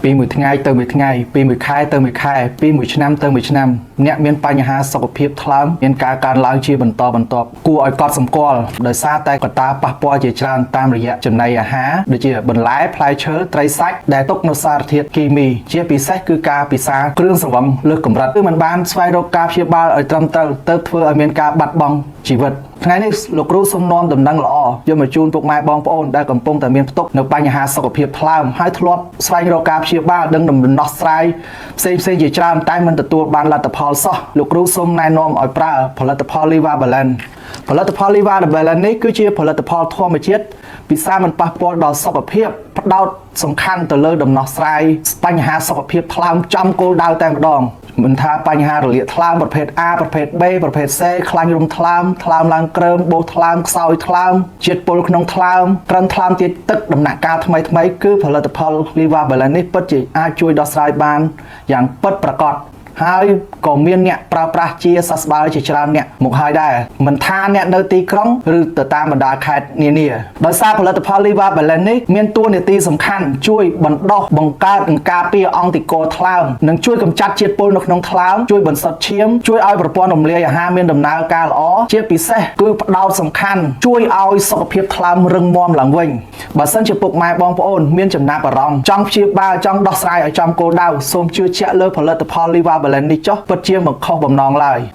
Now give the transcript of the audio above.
ពីមួយថ្ងៃទៅមួយថ្ងៃពីមួយខែទៅមួយខែពីមួយឆ្នាំទៅមួយឆ្នាំអ្នកមានបញ្ហាសុខភាពថ្លើមមានការកើនឡើងជាបន្តបន្ទាប់គួរឲ្យកត់សម្គាល់ដោយសារតែកត្តាប៉ះពាល់ជាច្រើនតាមរយៈចំណីអាហារដូចជាបន្លែផ្លែឈើត្រីសាច់ដែលទុកនូវសារធាតុគីមីជាពិសេសគឺការពិសាគ្រឿងស្រវឹងលើសកម្រិតគឺមិនបានស្វែងរកការព្យាបាលឲ្យត្រឹមត្រូវទៅធ្វើឲ្យមានការបាត់បង់ជីវិតថ្ងៃនេះលោកគ្រូសូមនាំដំណឹងល្អយកមកជូនពុកម៉ែបងប្អូនដែលកំពុងតែមានផ្ទុកនៅបញ្ហាសុខភាពថ្លើមហើយធ្លាប់ស្វែងរកការព្យាបាលនិងដំណោះស្រាយផ្សេងៗជាច្រើនតែមិនទទួលបានលទ្ធផលសោះលោកគ្រូសូមណែនាំឲ្យប្រើផលិតផល Liva Balance ផលិតផល Liva Balance នេះគឺជាផលិតផលធម្មជាតិពិសាមិនប៉ះពាល់ដល់សុខភាពផ្ដោតសំខាន់ទៅលើដំណោះស្រាយបញ្ហាសុខភាពថ្លើមចំគោលដៅតែម្ដងមិនថាបញ្ហារលាកថ្លើមប្រភេទ A ប្រភេទ B ប្រភេទ C ខ្លាញ់រុំថ្លើមថ្លើមឡើងគ្រើមបូសថ្លើមខ្សោយថ្លើមជាតិពុលក្នុងថ្លើមក្រិនថ្លើមទៀតទឹកដំណាក់កាលថ្មីថ្មីៗគឺផលិតផល Liva Balance នេះពិតជាអាចជួយដោះស្រាយបានយ៉ាងពិតប្រាកដ ហើយក៏មានអ្នកប្រើប្រាស់ជាសះស្បើយជាច្រើនអ្នកមកហើយដែរមិនថាអ្នកនៅទីក្រុងឬទៅតាមបណ្ដាខេត្តនានាដោយសារផលិតផល Liva Balance នេះមានតួនាទីសំខាន់ជួយបណ្ដុះបង្កើតនិងការពារអង្គតិករថ្លើមនិងជួយកម្ចាត់ជាតិពុលនៅក្នុងថ្លើមជួយបន្សុទ្ធឈាមជួយឲ្យប្រព័ន្ធរំលាយអាហារមានដំណើរការល្អជាពិសេសគឺផ្ដោតសំខាន់ជួយឲ្យសុខភាពថ្លើមរឹងមាំឡើងវិញបើសិនជាពុកម៉ែបងប្អូនមានចំណាប់អារម្មណ៍ចង់ព្យាបាលចង់ដោះស្រាយឲ្យចំគោលដៅសូមជឿជាក់លើផលិតផល Liva Balance នេះចុះពិតជាមិនខុសបំណងឡើយ។